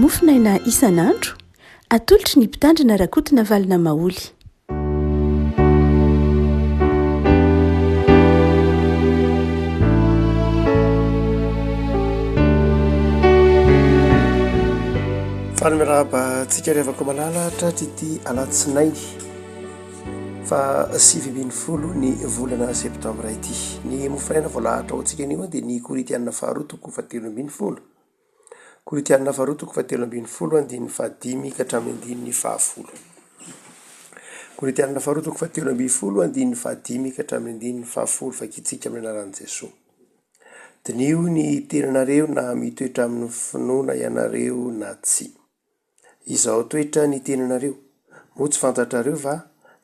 Mofonaina isan'andro, atolotry ny Mpitandrina Rakotonavalona Maholy. Faly miarahaba antsika ry havako malala tratr'ity alatsinainy faha 19 ny volana septambra ity. Ny mofonaina voalahatra ho antsika anio dia ny Korintiana faharoa toko fahatelo ambin'ny folo. Korintiana faharoa toko fahatelo ambin'ny folo andininy fahadimy ka hatramin'ny andininy fahafolo. Korintiana faharoa toko fahatelo ambin'ny folo andininy fahadimy ka hatramin'ny andininy fahafolo vakintsika amin'ny anaran'i Jesoa. Diniho ny tenanareo na mitoetra amin'ny finoana ianareo na tsia. Izao toetra ny tenanareo, moa tsy fantatrareo va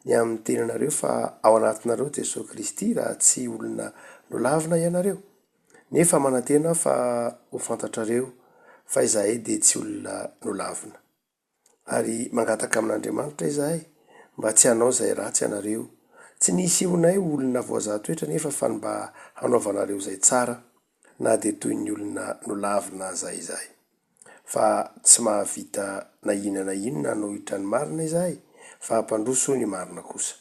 ny amin'ny tenanareo fa ao anatinareo Jesoa Kristy raha tsy olona nolavina ianareo? Nefa manantena aho fa ho fantatrareo fa izahay dia tsy olona nolavina. Ary mangataka amin'Andriamanitra izahay mba tsy hanao izay ratsy anareo. Tsy ny hisehoanay ho olona voazaha toetra anefa fa ny mba hanaovanareo izay tsara, na dia toy ny olona nolavina aza izahay. Fa tsy mahavita na inona na inona hanohitra ny marina izahay, fa hampandroso ny marina kosa.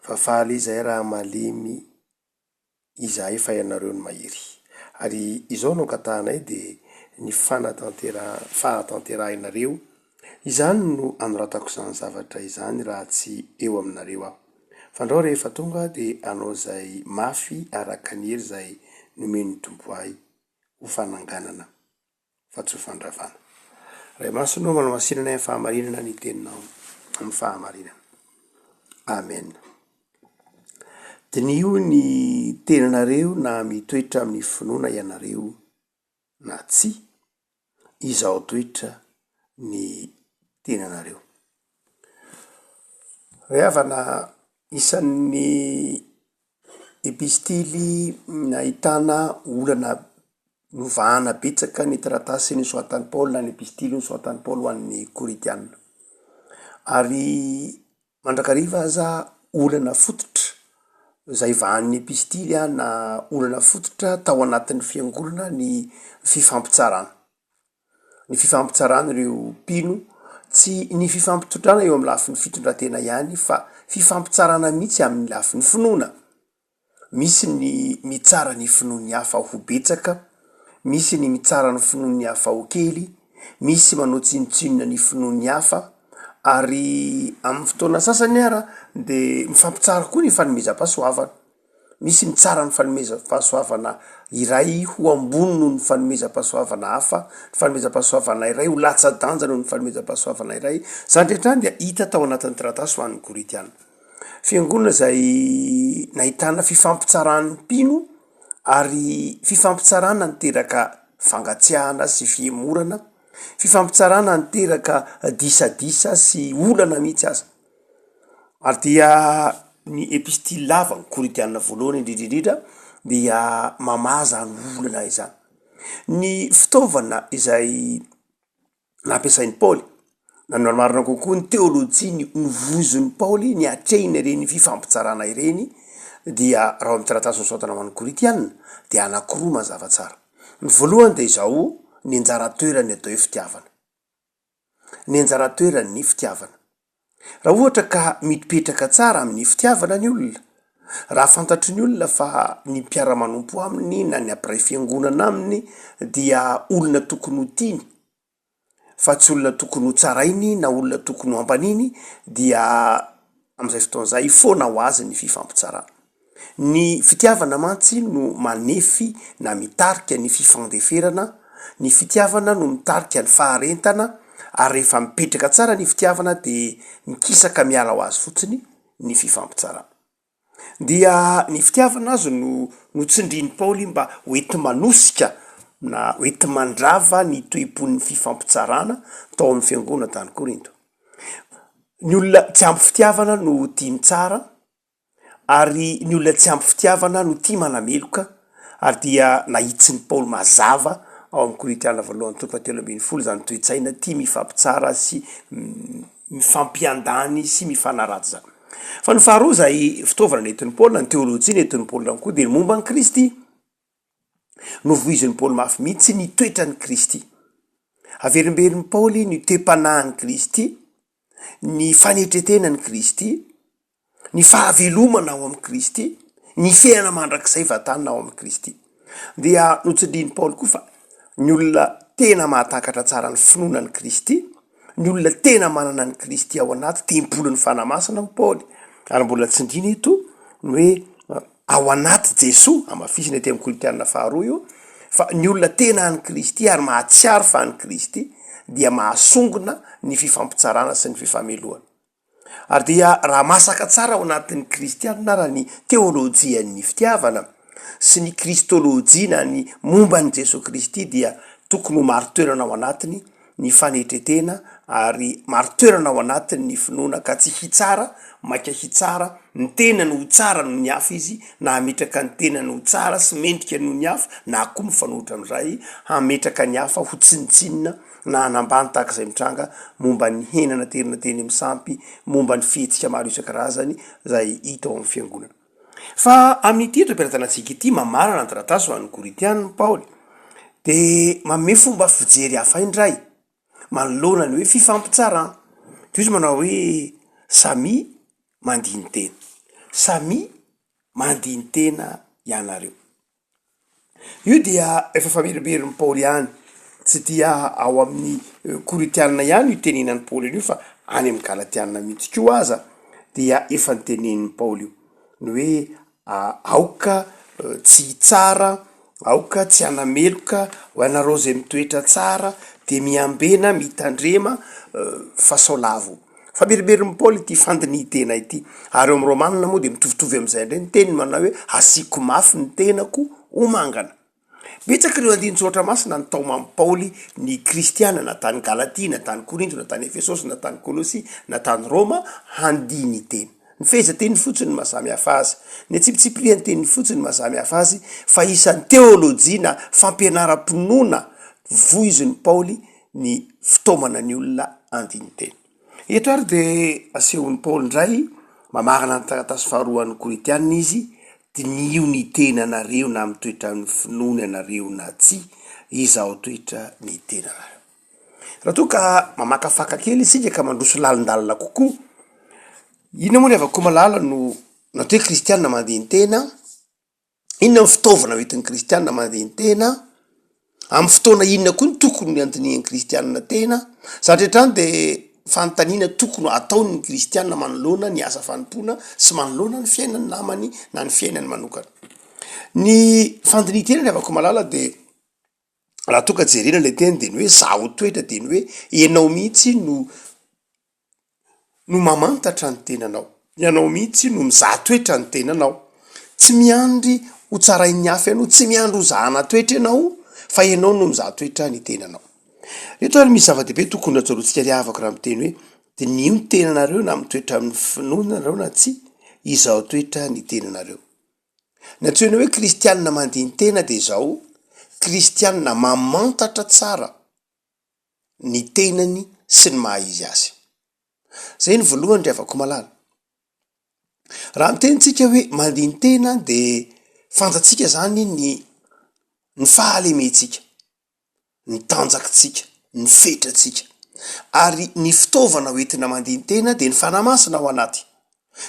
Fa faly izahay raha malemy izahay fa ianareo no mahery. Ary izao no angatahanay dia ny fanatanteraha fahatanterahinareo, izany no anoratako izany zavatra izany raha tsy eo aminareo aho. Fandrao rehefa tonga aho dia hanao izay mafy araka ny hery izay nomen'ny Tompo ahy ho fananganana. fa tsy ho fandravana. Ray Masina ô, manamasinana ahy amin'ny fahamarinana ny teninao amin'ny fahamarinana. Amen. Diniho ny tenanareo na mitoetra amin'ny finoana ianareo na tsia, izao toetra ny tenanareo. Ry havana, isan'ny epistily nahitana olana novahana betsaka ny taratasy nosoratan'i Paoly na ny epistily nosoratan'i Paoly ho an'ny Korintiana. Ary mandrakariva aza olana fototra izay vahan'ny epistily na olana fototra tao anatin'ny fiangonana ny fifampitsarana. Ny fifampitsarana ireo mpino, tsy ny fifampitondrana eo amin'ny lafiny fitondran-tena ihany fa fifampitsarana mihitsy amin'ny lafiny finoana. Misy ny mitsara ny finoan'ny hafa ho betsaka, misy ny mitsara ny finoan'ny hafa ho kely, misy manao tsinontsinona ny finoan'ny hafa, ary amin'ny fotoana sasany ara de mifampitsara koa ny fanomezam-pahasoavana. Misy mitsara ny fanomezam-pahasoavana iray ho ambony noho ny fanomezam-pahasoavana hafa, ny fanomezam-pahasoavana iray ho latsa-danja noho ny fanomezam-pahasoavana iray. Izany rehetra izany dia hita tao anatin'ny taratasy ho an'ny Korintiana. Fiangonana izay nahitana fifampitsaran'ny mpino ary fifampitsarana niteraka fangatsiahana sy fihemorana, fifampitsarana niteraka disadisa sy olana mihitsy aza. Ary dia ny epistily lava, ny Korintiana voalohany indrindra indrindra dia mamaha izany olana izany. Ny fitaovana izay nampiasain'i Paoly, na ny marimarina kokoa ny teolojia novozon'i Paoly niatrehina ireny fifampitsarana ireny dia raha ao amin'ny taratasy nosoratana ho an'ny Korintiana dia anankiroa mazava tsara. Ny voalohany dia izao, ny anjara toeran'ny atao hoe fitiavana. Ny anjara toeran'ny fitiavana. Raha ohatra ka mipetraka tsara amin'ny fitiavana ny olona, raha fantatry ny olona fa ny mpiara-manompo aminy na ny mpiray fiangonana aminy dia olona tokony ho tiany fa tsy olona tokony ho tsarainy na olona tokony ho ambaniny dia amin'izay fotoana izay foana ho azy ny fifampitsarana. Ny fitiavana mantsy no manefy na mitarika ny fifandeferana, ny fitiavana no mitarika ny faharentana, ary rehefa mipetraka tsara ny fitiavana de mikisaka miala ho azy fotsiny ny fifampitsarana. Dia ny fitiavana azy no notsindrin'i Paoly mba ho enti-manosika na ho enti-mandrava ny toe-pon'ny fifampitsarana tao amin'ny fiangonana tany Korinto. Ny olona tsy ampy fitiavana no tia mitsara, Ary ny olona tsy ampy fitiavana no tia manameloka, ary dia nahitsin'i Paoly mazava ao amin'ny Korintiana voalohany toko fahatelo ambin'ny folo izany toe-tsaina tia mifampitsara sy mifampiandany sy mifanaratsy izany. Fa ny faharoa izay fitaovana nentin'i Paoly na ny teolojia nentin'i Paoly ihany koa dia ny momba an'i Kristy. Novoizin'i Paoly mafy mihitsy ny toetran'i Kristy. Averimberin'i Paoly ny toe-panahin'i Kristy, ny fanetren-tenan'i Kristy, ny fahavelomana ao amin'i Kristy, ny fiainana mandrakizay vatanina ao amin'i Kristy. Dia notsindrian'i Paoly koa fa ny olona tena mahatakatra tsara ny finoana an'i Kristy, ny olona tena manana an'i Kristy ao anaty tempolin'ny Fanahy Masina hoy Paoly, ary mbola tsindriana eto ny hoe ao anaty Jesoa, hamafisina ety amin'ny Korintiana faharoa io, fa ny olona tena an'i Kristy ary mahatsiaro fa an'i Kristy dia mahasongona ny fifampitsarana sy ny fifamelohana. Ary dia raha masaka tsara ao anatin'ny kristianina ara ny teolojian'ny fitiavana sy ny kristolojia na ny momba an'i Jesoa Kristy dia tokony ho marin-toerana ao anatiny ny fanetretena ary marin-toerana ao anatiny ny finoana ka tsy hitsara maika hitsara ny tenany ho tsara noho ny hafa izy na hametraka ny tenany ho tsara sy mendrika noho ny hafa na koa mifanohitra amin'izay hametraka ny hafa ho tsinontsinona na hanambany tahaka izay mitranga momba ny hena naterina teny amin'ny sampy, momba ny fihetsika maro isan-karazany izay hita ao amin'ny fiangonana. Fa amin'ity eto am-pelatanantsika ity, mamarana ny taratasy ho an'ny Korintiana Paoly, dia manome fomba fijery hafa indray manoloana ny hoe fifampitsarana. Toy izy manao hoe, Samia mandini-tena. Samia mandini-tena ianareo. Io dia efa famerimberen'i Paoly ihany, tsy dia ao amin'ny Korintiana ihany io tenenan'i Paoly an'io fa any amin'ny Galatiana mihitsy koa aza dia efa notenenin'i Paoly io, ny hoe aoka tsy hitsara, aoka tsy hanameloka, ho anareo izay mitoetra tsara dia miambena, mitandrema fa sao lavo. Famerimberen'i Paoly ity fandinihin-tena ity, ary ao amin'ny Romana moa dia mitovitovy amin'izay indray ny teniny manao hoe asiako mafy ny tenako ho mangana. Betsaka ireo andinin-tsoratra masina nitaoman'i Paoly ny kristiana na tany Galatia, na tany Korinto, na tany Efesosy, na tany Kolosia, na tany Roma handini-tena. Ny fehezanteny fotsiny no mahasamy hafa azy, ny antsipitsipirian-teniny fotsiny no mahasamy hafa azy, fa isan'ny teolojia na fampianaram-pinoana voizin'i Paoly ny fitaomana ny olona handini-tena. Eto ary dia asehon'i Paoly indray, mamarana ny taratasy faharoa an'ny Korintiana izy, Diniho ny tenanareo na mitoetra amin'ny finoana ianareo na tsia, izao toetra ny tenanareo. Raha toa ka mamakafaka kely isika ka mandroso lalindalina kokoa, inona moa ny havako malala no natao hoe kristiana mandini-tena? Inona ny fitaovana hoentin'ny kristiana mandini-tena? Amin'ny fotoana inona koa no tokony handinihan'ny kristiana tena? Izany rehetra izany dia fanontaniana tokony hataon'ny kristiana manoloana ny asa fanompoana sy manoloana ny fiainan'ny namany na ny fiainany manokana. Ny fandinihan-tena ry havako malala dia raha toa ka jerena ilay teny dia ny hoe zaho toetra dia ny hoe ianao mihitsy no no mamantatra ny tenanao. Ianao mihitsy no mizaha toetra ny tenanao. Tsy miandry ho tsarain'ny hafa ianao, tsy miandry ho zahana toetra ianao fa ianao no mizaha toetra ny tenanao. Eto ary misy zava-dehibe tokony hotsaroantsika ry havako raha miteny hoe diniho ny tenanareo na mitoetra amin'ny finoana nareo na tsia, izao toetra ny tenanareo. Ny antsoina hoe kristianina mandini-tena dia izao, kristianina mamantatra tsara ny tenany sy ny maha izy azy. Zay ny voalohany ry havako malala. Raha miteny tsika hoe mandini-tena de fantatsika zany ny ny fahalementsika, ny tanjakitsika, ny fetratsika ary ny fitaovana hoentina mandini-tena de ny fanahy masina ao anaty.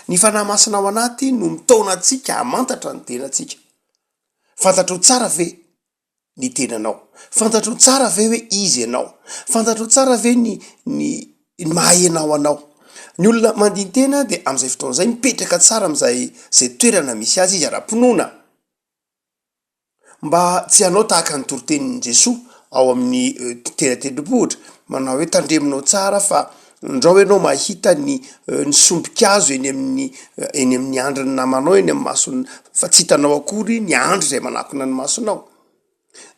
Ny fanahy masina ao anaty no mitaona antsika hamantatra ny tenantsika. Fantatrao tsara ve ny tenanao? Fantatrao tsara ve hoe iza ianao? Fantatrao tsara ve ny ny ny maha ianao anao? Ny olona mandini-tena dia amin'izay fotoana izay mipetraka tsara amin'izay zay toerana misy azy izy ara-pinoana, mba tsy hanao tahaka ny toritenin'i Jesoa ao amin'ny teny an-tendrombohitra, manao hoe tandremonao tsara fa ndrao ianao mahita ny ny sombin-kazo eny amin'ny eny amin'ny andrin'ny namanao eny amin'ny masony fa tsy hitanao akory ny andry izay manakona ny masonao.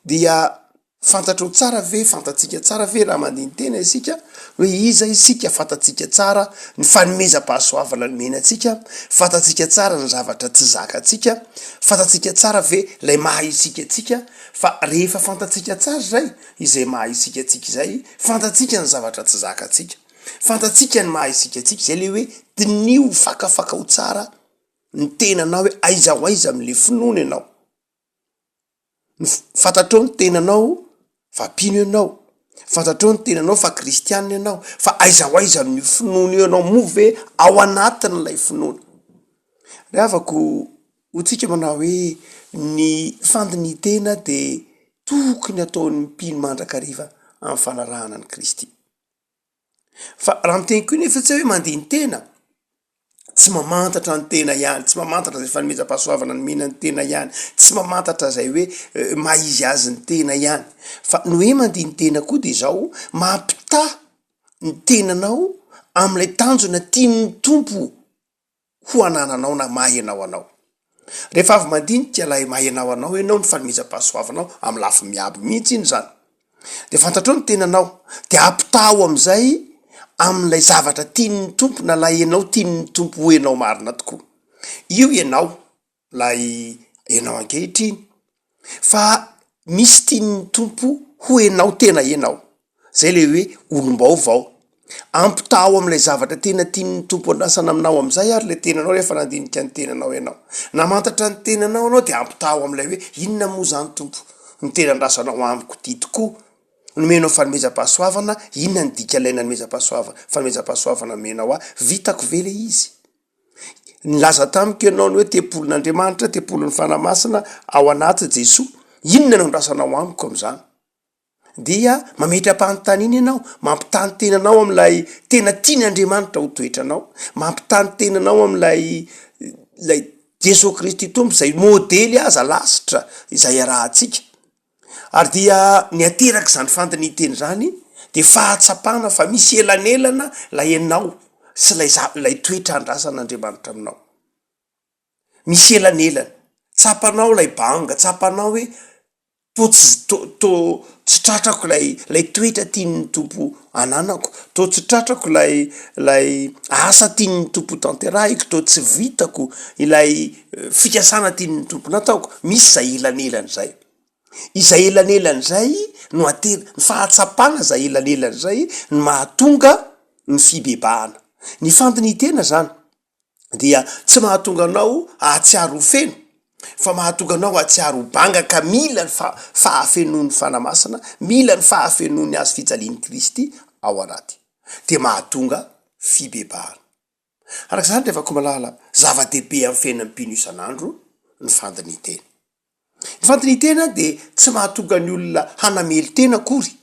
Dia fantatrao tsara ve, fantatsika tsara ve raha mandini-tena isika hoe iza isika, fantatsika tsara ny fanomezam-pahasoavana nomena antsika, fantatsika tsara ny zavatra tsy zakantsika, fantatsika tsara ve ilay maha isika antsika, fa rehefa fantatsika tsara izay, izay maha isika antsika izay, fantatsika ny zavatra tsy zakantsika, fantatsika ny maha isika antsika, izay le hoe diniho fakafakao tsara ny tenanao hoe aiza ho aiza amle finoana ianao, ny fantatrao ny tenanao fa mpino ianao. Fantatrao ny tenanao fa kristianina ianao, fa aiza ho aiza amin'io finoana io ianao, moa ve ao anatin'ilay finoana? Ry havako, hoy tsika manao hoe ny fandinihin-tena dia tokony ataon'ny mpino mandrakariva amin'ny fanarahana an'i Kristy. Fa raha miteny koa nefa tsy hoe mandini-tena, tsy mamantatra ny tena ihany, tsy mamantatra izay fanomezam-pahasoavana nomena ny tena ihany, tsy mamantatra izay hoe maha izy azy ny tena ihany, fa ny hoe mandini-tena koa de izao, mampitaha ny tenanao amin'ilay tanjona tian'ny Tompo ho anananao na maha ianao anao. Rehefa avy mandinika ilay maha ianao anao ianao, ny fanomezam-pahasoavanao amin'ny lafiny miabo mihitsy iny izany, de fantatrao ny tenanao, de ampitaho am'izay amin'ilay zavatra tian'ny Tompo na ilay ianao tian'ny Tompo ho ianao marina tokoa. Io ianao, lay ianao ankehitriny, fa misy tian'ny Tompo ho ianao tena ianao. Zay le hoe olom-baovao. Ampitahao amin'ilay zavatra tena tian'ny Tompo andrasana aminao amin'izay ary ilay tenanao rehefa nandinika ny tenanao ianao. Namantatra ny tenanao ianao dia ampitahao amin'ilay hoe inona moa izany Tompo no tena andrasanao amiko ity tokoa? Nomenao fanomezam-pahasoavana, inona ny dikan'ilay nanomezam-pahasoavana, fanomezam-pahasoavana nomenao ahy? Vitako ve ilay izy? Nilaza tamiko ianao ny hoe tempolin'Andriamanitra, tempolin'ny Fanahy Masina ao anaty Jesoa. Inona no andrasanao amiko amin'izany? dia mametra-panontaniana ianao, mampitaha ny tenanao amin'ilay tena tian'Andriamanitra ho toetranao, mampitaha ny tenanao amin'ilay ilay Jesoa Kristy Tompo izay modely aza lasitra izay iarahantsika. Ary dia ny aterak'izany fandinihin-tena izany dia fahatsapana fa misy elanelana ilay ianao sy ilay za- ilay toetra andrasan'Andriamanitra aminao. Misy elanelana, tsapanao ilay banga, tsapanao hoe Toa tsy to to tsy tratrako ilay ilay toetra tian'ny Tompo ananako, toa tsy tratrako ilay ilay asa tian'ny Tompo ho tanterahiko, toa tsy vitako ilay fikasana tian'ny Tompo nataoko, misy izay elanelana izay. Izay elanelana izay no atera- ny fahatsapana izay elanelana izay no mahatonga ny fibebahana. Ny fandinihin-tena zany dia tsy mahatonga anao hahatsiaro ho feno fa mahatonga anao hahatsiaro ho banga ka mila ny fa- fahafenoan'ny Fanahy Masina, mila ny fahafenoan'ny hazo fijalian'i Kristy ao anaty, dia mahatonga fibebahana. Araka izany ry havako malala, zava-dehibe amin'ny fiainan'ny mpino isan'andro ny fandinihin-tena. Ny fandinihin-tena dia tsy mahatonga ny olona hanamelo-tena akory,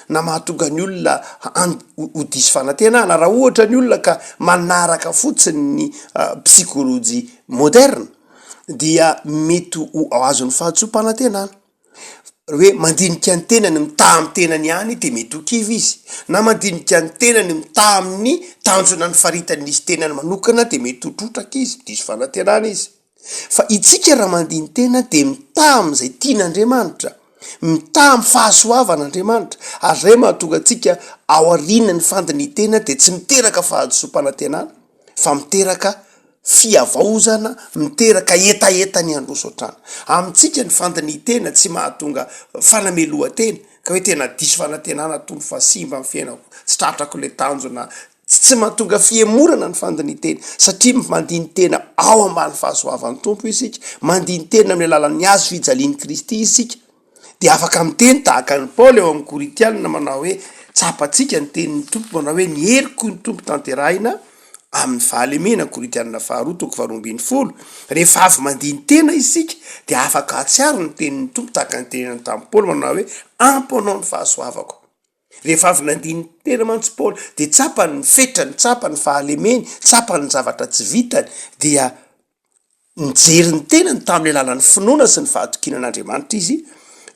na mahatonga ny olona ho diso fanantenana. Raha ohatra ny olona ka manaraka fotsiny ny psikolojia moderne dia mety ho azon'ny fahadisoam-panantenana. Hoe mandinika ny tenany mitaha amin'ny tenany ihany dia mety ho kivy izy, na mandinika ny tenany mitaha amin'ny tanjona nifaritan'izy tenany manokana dia mety ho trotraka izy, diso fanantenana izy. Fa itsika raha mandini-tena dia mitaha amin'izay tian'Andriamanitra, mitaha amin'ny fahasoavan'Andriamanitra, ary izay mahatonga antsika aorian'ny fandinihin-tena dia tsy miteraka fahadisoam-panantenana fa miteraka fihavaozana, miteraka hetaheta ny handroso hatrany. Amintsika ny fandinihin-tena tsy mahatonga fanamelohan-tena, ka hoe tena diso fanantenana Tompo fa simba ny fiainako, tsy tratrako ilay tanjona, Tsy mahatonga fihemorana ny fandinihin-tena, satria mandini-tena ao ambany fahasoavan'ny Tompo isika, mandini-tena amin'ny alalan'ny hazo fijalian'i Kristy isika, dia afaka miteny tahaka an'i Paoly ao amin'ny Korintiana manao hoe, tsapantsika ny tenin'ny Tompo manao hoe, ny heriko ny Tompo tanterahina amin'ny fahalemena, Korintiana faharoa toko faharoa 12. Rehefa avy mandini-tena isika, dia afaka hahatsiaro ny tenin'ny Tompo tahaka ny tenenany tamin'i Paoly manao hoe, ampy anao ny fahasoavako. Rehefa avy nandini-tena mantsy Paoly dia tsapany ny fetrany, tsapany ny fahalemeny, tsapany ny zavatra tsy vitany, dia nijery ny tenany tamin'ny alalan'ny finoana sy ny fahatokiana an'Andriamanitra izy,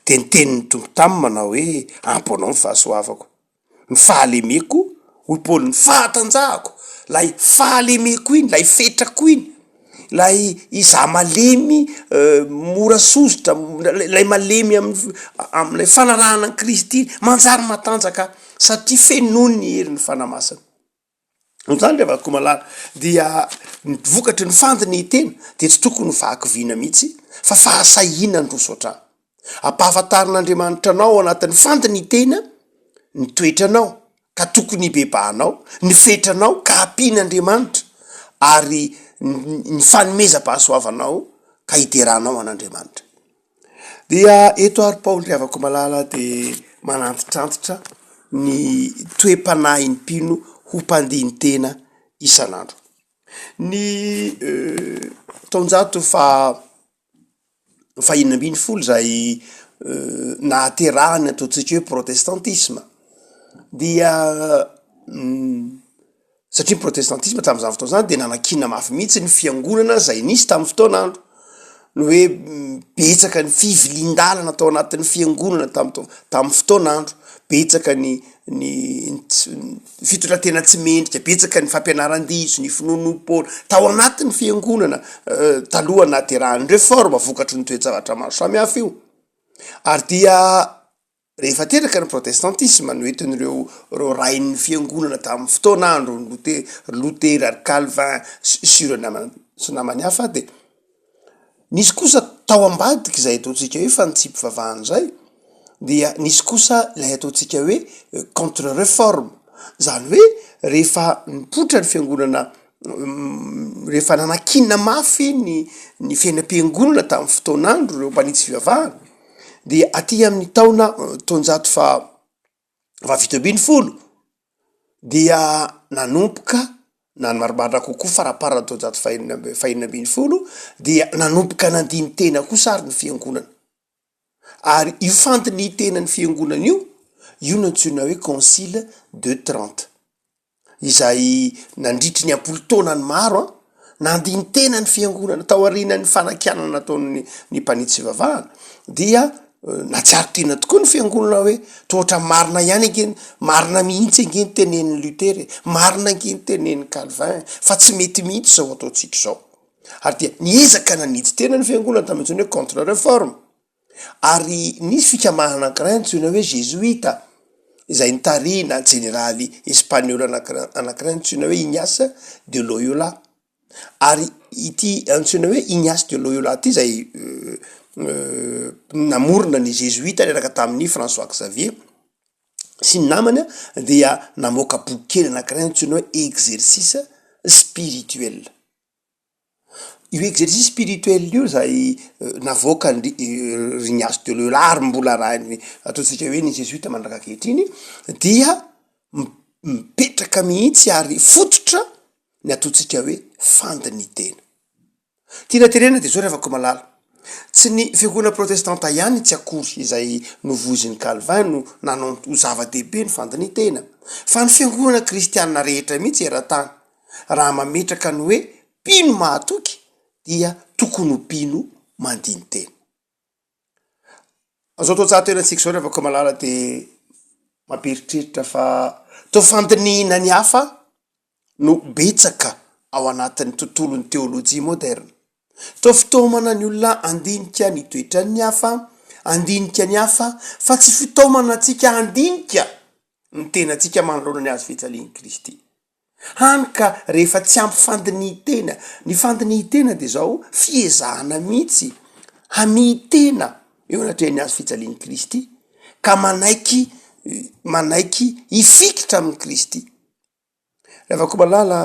dia niteny ny Tompo taminy manao hoe, ampy anao ny fahasoavako, ny fahalemeko, hoy Paoly, ny fahatanjahako, ilay fahalemeko iny, ilay fetrako iny, Ilay izaho malemy mora sosotra, ilay malemy amin'ny amin'ilay fanarahana an'i Kristy, manjary matanjaka satria fenoin'ny herin'ny Fanahy Masina. Noho izany ry havako malala dia ny vokatry ny fandinihin-tena dia tsy tokony ho fahakiviana mihitsy fa fahasahiana handroso hatrany. Ampahafantarin'Andriamanitra anao ao anatin'ny fandinihin-tena ny toetranao ka tokony hibebahanao, ny fetranao ka ampian'Andriamanitra ary ny fanomezam-pahasoavanao ka hideranao an'Andriamanitra. Dia eto ary Paoly ry havako malala dia manantitrantitra. ny toe-panahin'ny mpino ho mpandini-tena isan'andro. Ny taonjato faha 16 izay nahaterahany ataontsika hoe protestantisme dia satria ny protestantisme tamin'izany fotoana izany dia nanakiana mafy mihitsy ny fiangonana izay nisy tamin'ny fotoan'andro, ny hoe betsaka ny fivilian-dalana tao anatin'ny fiangonana tamin'ny tao- tamin'ny fotoan'andro, betsaka ny ny tsy fitondran-tena tsy mendrika, betsaka ny fampianaran-diso, ny finoanoam-poana tao anatin'ny fiangonana talohan'ny nahaterahan'ny réforme vokatry ny toe-javatra maro samihafa io, ary dia rehefa teraka ny protestantisme noentin'ireo ireo rain'ny fiangonana tamin'ny fotoan'andro, ry Lote- ry Lotera, ry Calvin sy ireo namany sy namany hafa dia nisy kosa tao ambadika izay ataontsika hoe fanitsiam-pivavahana izay dia nisy kosa ilay ataontsika hoe contre reforme, izany hoe rehefa nipoitra ny fiangonana rehefa nanakiana mafy ny ny fiainam-piangonana tamin'ny fotoan'andro ireo mpanitsy fivavahana dia aty amin'ny taona taonjato faha faha-17 dia nanomboka na ny marimarina kokoa faramparan'ny taonjato fahenina amby faha-16 dia nanomboka nandini-tena kosa ary ny fiangonana. Ary io fandinihin-tenan'ny fiangonana io, io no antsoina hoe concile de Trente. Izay nandritry ny am-polo taonany maro an, nandini-tena ny fiangonana taorian'ny fanakianana nataon'ny ny mpanitsy fivavahana dia nahatsiaro tena tokoa ny fiangonana hoe toa ohatran'ny marina ihany ange, marina mihitsy ange ny tenenin'i Luther e, marina ange ny tenenin'i Calvin e, fa tsy mety mihitsy izao ataontsika izao. Ary dia niezaka nanitsy tena ny fiangonana tamin'ny antsoina hoe contre reforme. Ary nisy fikambanana anankiray antsoina hoe Jezoita izay nitarihina jeneraly espaniola anankiray antsoina hoe Ignace de Loyola. Ary ity antsoina hoe Ignace de Loyola ity izay namorona ny Jezoita niaraka tamin'i François Xavier sy ny namany dia namoaka boky kely anankiray antsoina hoe Exercice spirituel. Io exercice spirituel io izay navoakan'i ry Ignace de Loyola ary mbola arahin'ny ataontsika hoe ny Jesuite mandraka ankehitriny dia mipetraka mihitsy ary fototra ny ataontsika hoe fandinitena. Tiana tenenina de zao ry havako malala, tsy ny fiangonana protestanta ihany tsy akory izay novoizin'i Calvin no nanao ho zava-dehibe ny fandinitena fa ny fiangonana kristiana rehetra mihitsy eran-tany Raha mametraka ny hoe mpino mahatoky dia tokony ho mpino mandini-tena. Izao taonjato iainantsika izao ry havako malala dia mampieritreritra fa toa fandinihina ny hafa no betsaka ao anatin'ny tontolon'ny teolojia moderna. Toa fitaomana ny olona handinika ny toetran'ny hafa, handinika ny hafa, fa tsy fitaomana antsika handinika ny tenantsika manoloana ny hazo fijalian'i Kristy. Hany ka rehefa tsy ampy fandinihin-tena, ny fandinihin-tena dia izao fiezahana mihitsy hamihin-tena eo anatrehan'ny hazo fijalian'i Kristy, ka manaiky manaiky hifikitra amin'i Kristy. Ry havako malala,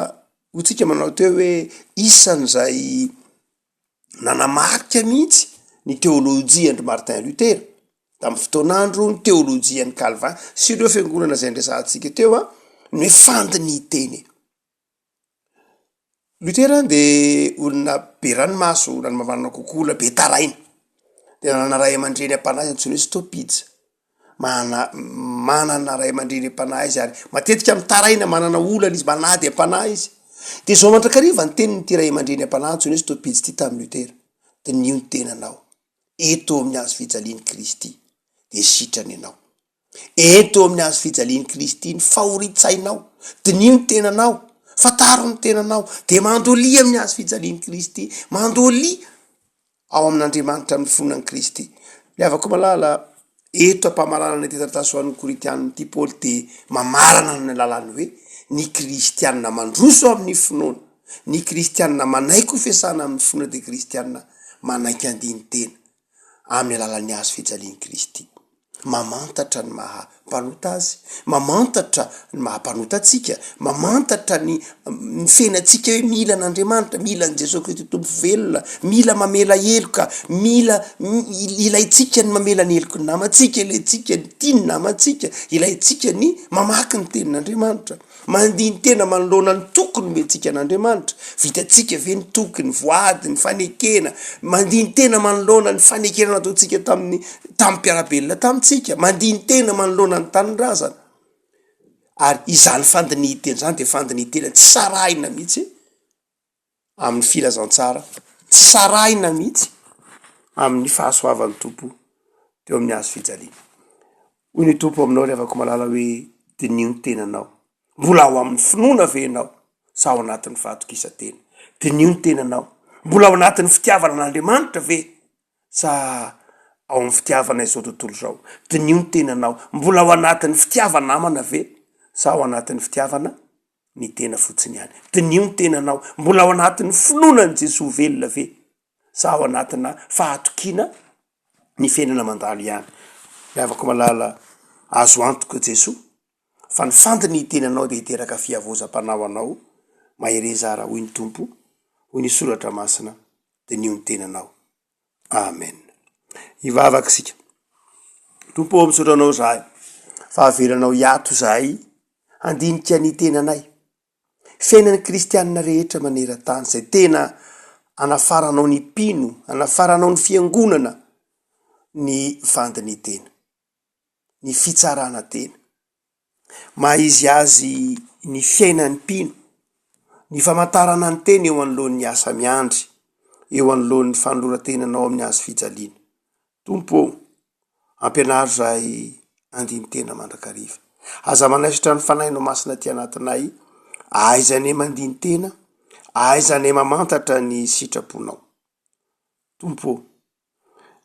hoy tsika manao teo hoe isan'izay nanamarika mihitsy ny teolojian-dry Martin Luther tamin'ny fotoan'andro, ny teolojian'i Calvin sy ireo fiangonana izay niresahantsika teo an, ny hoe fandinihin-teny. Luther de olona be ranomaso, raha ny marina kokoa olona be taraina, de nanana ray aman-dreny am-panahy antsoina hoe Stopidza. Mana- manana ray aman-dreny am-panahy izy ary matetika mitaraina manana olana izy, manady am-panahy izy. De zao mandrakariva ny tenin'ity ray aman-dreny am-panahy antsoina hoe Stopidza ity tamin'i Luther, diniho ny tenanao, eto amin'ny hazo fijalian'i Kristy de sitrana ianao. Ento amin'ny hazo fijalian'i Kristy ny fahorian-tsainao, diniho ny tenanao, fantaro ny tenanao, de mandolia amin'ny hazo fijalian'i Kristy, mandolia ao amin'Andriamanitra amin'ny finoana an'i Kristy. Ry havako malala, eto am-pamaranana ity taratasy ho an'ny Korintiana ity Paoly dia mamarana amin'ny alalan'ny hoe ny kristiana mandroso amin'ny finoana, ny kristiana manaiky ho fiasana amin'ny finoana dia kristiana manaiky handini-tena amin'ny alalan'ny hazo fijalian'i Kristy. Mamantatra ny maha mpanota azy, mamantatra ny maha mpanota antsika, mamantatra ny ny fiainantsika hoe mila an'Andriamanitra, mila an'i Jesoa Kristy Tompo velona, mila mamela heloka, mila ilaintsika ny mamela ny heloky ny namantsika, ilaintsika ny tia ny namantsika, ilaintsika ny mamaky ny tenin'Andriamanitra. Mandini-tena manoloana ny toky nomentsika an'Andriamanitra. Vitantsika ve ny toky, ny voady, ny fanekena? Mandini-tena manoloana ny fanekena nataontsika tamin'ny tamin'ny mpiara-belona tamintsika. Mandini-tena manoloana ny tanindrazana. Ary izany fandinihin-tena izany dia fandinihin-tena tsy sarahina mihitsy amin'ny filazantsara, tsy sarahina mihitsy amin'ny fahasoavan'ny Tompo teo amin'ny hazo fijaliana. Hoy ny Tompo aminao ry havako malala hoe diniho ny tenanao. Mbola ao amin'ny finoana ve ianao sa ao anatin'ny fahatokisan-tena? Diniho ny tenanao. Mbola ao anatin'ny fitiavana an'Andriamanitra ve sa ao amin'ny fitiavana izao tontolo izao? Diniho ny tenanao. Mbola ao anatin'ny fitiava-namana ve sa ao anatin'ny fitiavana ny tena fotsiny ihany. Diniho ny tenanao, mbola ao anatin'ny finoana an'i Jesoa velona ve sa ao anatina fahatokiana ny fiainana mandalo ihany? Ry havako malala, azo antoka Jesoa fa ny fandinihin-tenanao dia hiteraka fihavaozam-panahy ho anao, mahereza ara hoy ny Tompo, hoy ny Soratra Masina, diniho ny tenanao. Amen. Hivavaka isika. Tompo ô, misaotra Anao izahay fa avelanao hiato izahay handinika ny tenanay. Fiainan'ny kristianina rehetra maneran-tany izay tena anafaranao ny mpino, anafaranao ny fiangonana ny fandinihin-tena, ny fitsarana tena. Maha izy azy ny fiainan'ny mpino, ny famantarana ny tena eo anoloan'ny asa miandry, eo anoloan'ny fanoloran-tenanao amin'ny hazo fijaliana. Tompo ô, ampianaro izahay handini-tena mandrakariva. Aza manaisotra ny Fanahinao Masina aty anatinay, ahaizanay mandini-tena, ahaizanay mamantatra ny sitraponao. Tompo ô,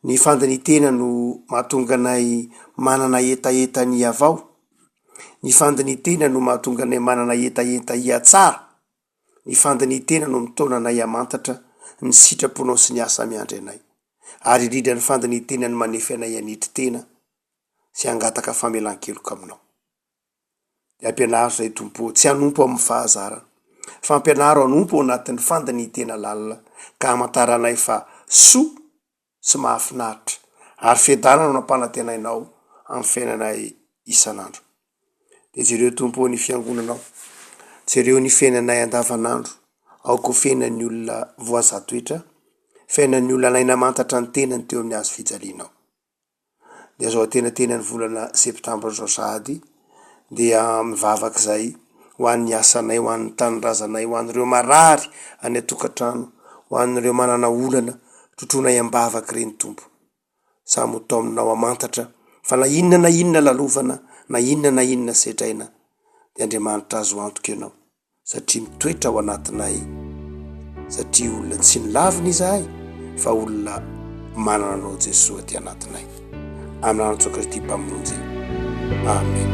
ny fandini-tena no mahatonga anay manana hetaheta ny hihavao, ny fandini-tena no mahatonga anay manana hetaheta hihatsara, ny fandini-tena no mitaona anay hamantatra ny sitraponao sy ny asa miandry anay, ary indrindra ny fandini-tena no manefy anay hanetry tena sy hangataka famelan-keloka aminao. Dia ampianaro izay Tompo ô, tsy hanompo amin'ny fahazarana, fa ampianaro hanompo ao anatin'ny fandinihin-tena lalina, ka hamantaranay fa soa sy mahafinaritra ary fiadanana no ampanantenainao amin'ny fiainanay isan'andro. Dia jereo Tompo ô ny fiangonanao, jereo ny fiainanay andavanandro, aoka ho fiainan'ny olona voazaha toetra, fiainan'ny olona nahay namantatra ny tenany teo amin'ny hazo fijalianao. Dia zao antenatenan'ny volana septambra zao sahady dia mivavaka izay ho an'ny asanay, ho an'ny tanindrazanay, ho an'ireo marary any an-tokantrano, ho an'ireo manana olana, trotroinay am-bavaka ireny Tompo. Samy ho taominao hamantatra fa na inona na inona lalovana, na inona na inona sedraina dia Andriamanitra azo antoka Ianao. Satria mitoetra ao anatinay, satria olona tsy nolavina izahay fa olona manana anao Jesoa aty anatinay. Amin'ny anaran'i Jesoa Kristy Mpamonjy. Amen.